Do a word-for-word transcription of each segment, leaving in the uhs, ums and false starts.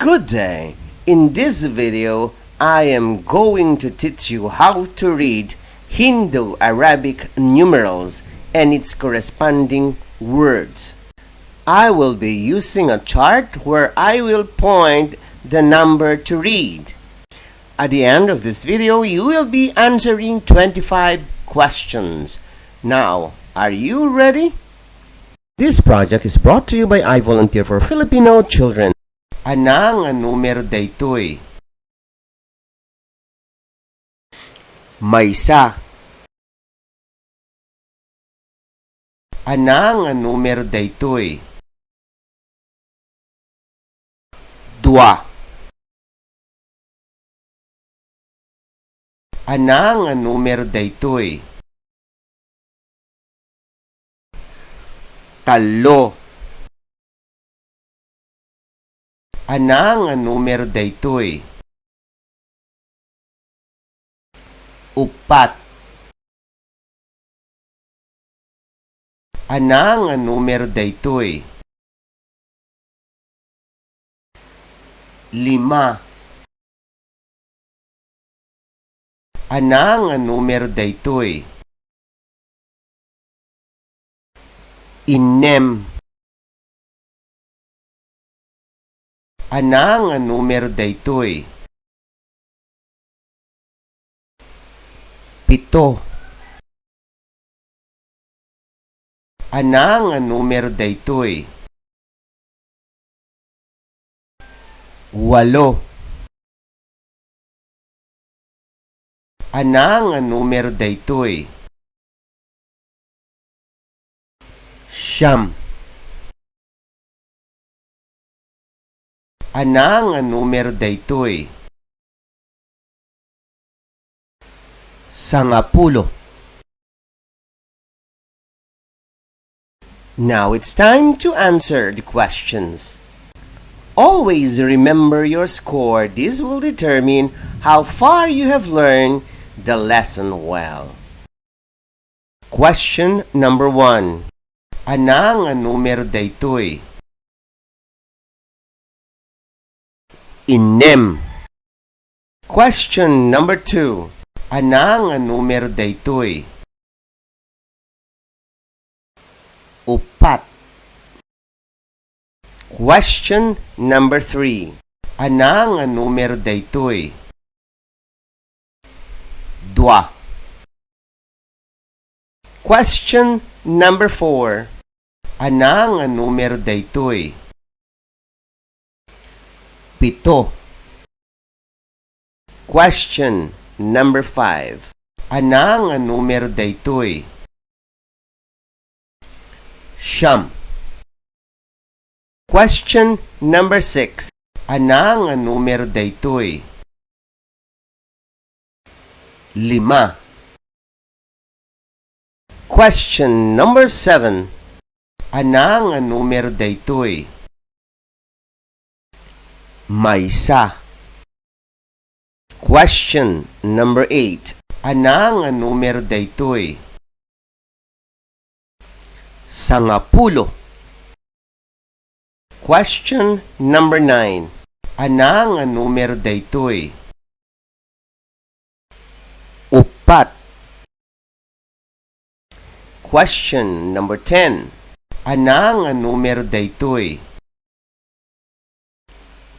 Good day. In this video, I am going to teach you how to read Hindu-Arabic numerals and its corresponding words. I will be using a chart where I will point the number to read. At the end of this video, you will be answering twenty-five questions. Now, are you ready? This project is brought to you by I Volunteer for Filipino Children. Ana nga numero daytoy? Maysa. Ana nga numero daytoy? Dua. Ana nga numero daytoy? Tallo. Ana nga numero daytoy? Uppat. Ana nga numero daytoy? Lima. Ana nga numero daytoy? Innem. Ana nga numero daytoy? Pito. Ana nga numero daytoy? Walo. Ana nga numero daytoy? Siyam. Ana nga numero daytoy? Sangapulo. Now it's time to answer the questions. Always remember your score. This will determine how far you have learned the lesson well. Question number one. Ana nga numero daytoy? Innem. Question number two. Ana nga numero daytoy? Uppat. Question number three. Ana nga numero daytoy? Dua. Question number four. Ana nga numero daytoy? Pito. Question number five. Ana nga numero daytoy? Siyam. Question number six. Ana nga numero daytoy? Lima. Question number seven. Ana nga numero daytoy? Maysa. Question number eight. Ana nga numero daytoy? Sangapulo. Question number nine. Ana nga numero daytoy? Uppat. Question number ten. Ana nga numero daytoy?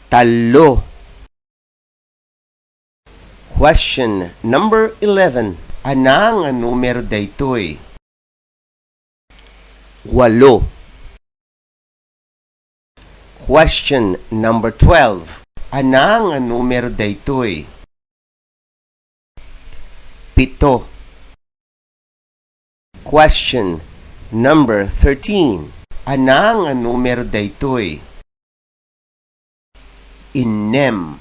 Tallo. Question number eleven. Ana nga numero daytoy? Walo. Question number twelve. Ana nga numero daytoy? Pito. Question number thirteen. Ana nga numero daytoy? Innem.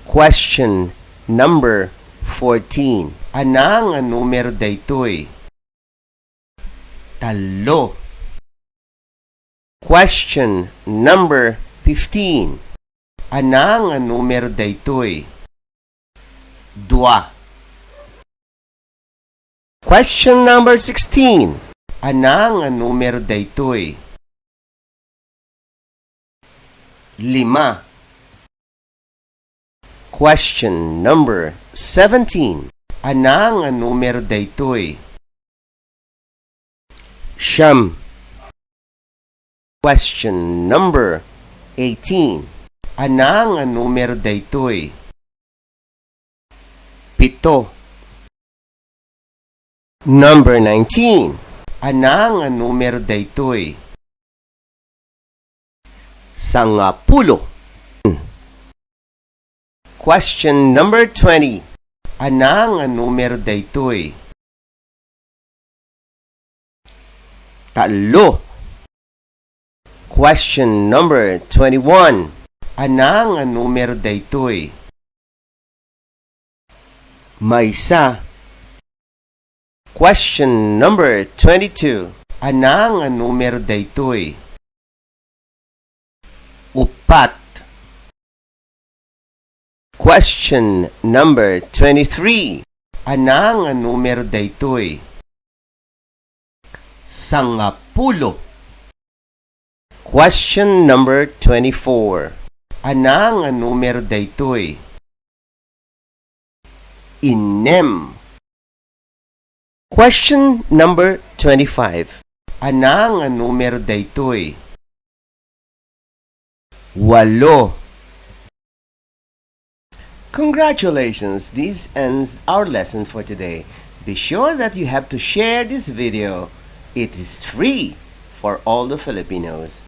Question number fourteen. Ana nga numero daytoy? Tallo. Question number fifteen. Ana nga numero daytoy? Dua. Question number sixteen. Ana nga numero daytoy? Lima. Question number seventeen. Ania nga numero daytoy? Siyam. Question number eighteen. Ania nga numero daytoy? Pito. Number nineteen. Ania nga numero daytoy? Sangapulo. Question number twenty. Ania nga numero daytoy? Tallo. Question number twenty-one. Ania nga numero daytoy? Maysa. Question number twenty-two. Ania nga numero daytoy? Upat. Question number twenty-three. Ania nga numero daytoy? Sangapulo. Question number twenty-four. Ania nga numero daytoy? Innem. Question number twenty-five. Ania nga numero daytoy? Walo. Congratulations! This ends our lesson for today. Be sure that you have to share this video. It is free for all the Filipinos.